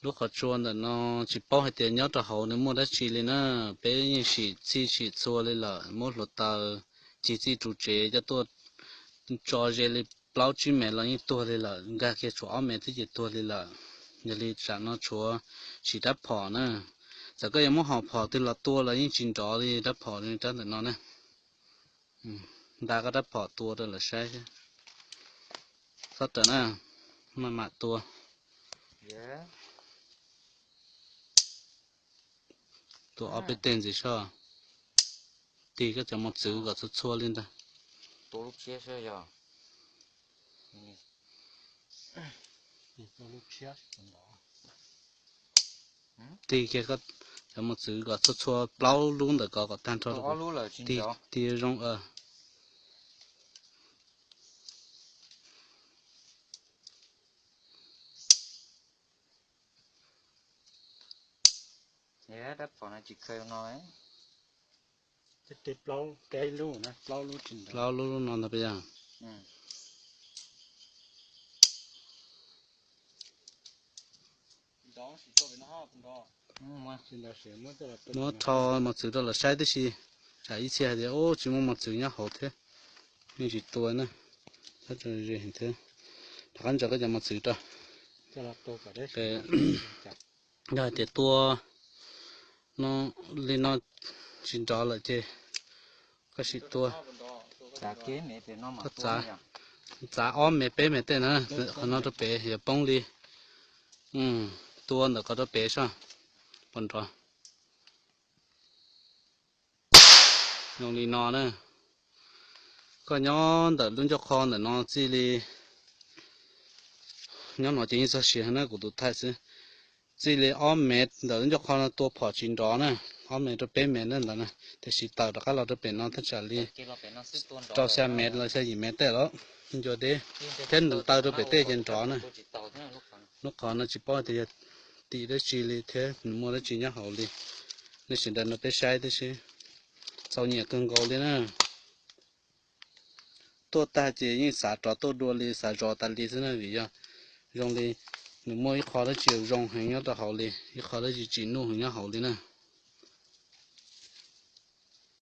Lub qhov tsua ntawm no tsis paub hais tias nyob rau hauv nws muaj dab tsi li na. Peb yeej sim txhij sim txhua li lawm, muab hluav taws cig txij ru tsev coj tuaj tso ze li plaub tsib mev los yeej tuag li lawm, nkag kiag tshuav ob mev thiab ces tuag li lawm. Yog li tsam no tshuav sim rab phom na. Txawm koj yuav muab hom phom twg los tua los yeej tsis nrov li rab phom li rab ntawm no na. Nta koj rab phom tua rau lawv saib thiab. Txhob rawm na, maj mam tua. Tua ob peb teg ntxiv soj. Tig koj cov mos txwv kom txhua txhua li ntag. Tig kiag koj cov mos txwv kom txhua txhua plaub lub ntawm ko kom tag nrho. Tig zoo. Plaub lub no ntag pas yog. Muab rho mos txwv rau lawv saib tib si, tsam ib txhia hais tias ub tsis muaj mos txwv nyob hauv thiab, yeej tsis tua na. Thiab rov qab ntsaws koj cov mos txwv rau. Yog hais tias tua no li no tsis nrov lawm ces koj sim tua. Koj txav ob mev peb mev tej na, qhov no rau pem yuav poob li. Tua ntawm ko rau pem soj, puas nrov? Zoo li no na. Koj nyob ntawm lub ncauj qho ntawm no txij li, nyob no ces yeej txog siav na kuv tus thaij xwb. Txij li ob mev ntawm lub ncauj qho no tua phom tsis nrov na, ob mev rau peb mev na ntawd na, tiam sis tawm rov qab los rau pem no thaj tsam li rau xya mev los xya yim mev tej los ncua deb, thiab nws taw rau pem tej ces nrov na. Lub qhov no tsis paub tias yog tim dab tsi li thiab nws muaj dab tsi nyob hauv li. Nej sawv daws no peb saib tib si, txaus nyiam kawg nkaus li na. Tuaj tag ces yeej xav rov tuaj dua li, xav zov tas li xwb na, vim yog zoo li nws muaj ib qho dab tsi zoo heev nyob rau hauv li, ib qho dab tsi tsim nuj heev nyob hauv li na.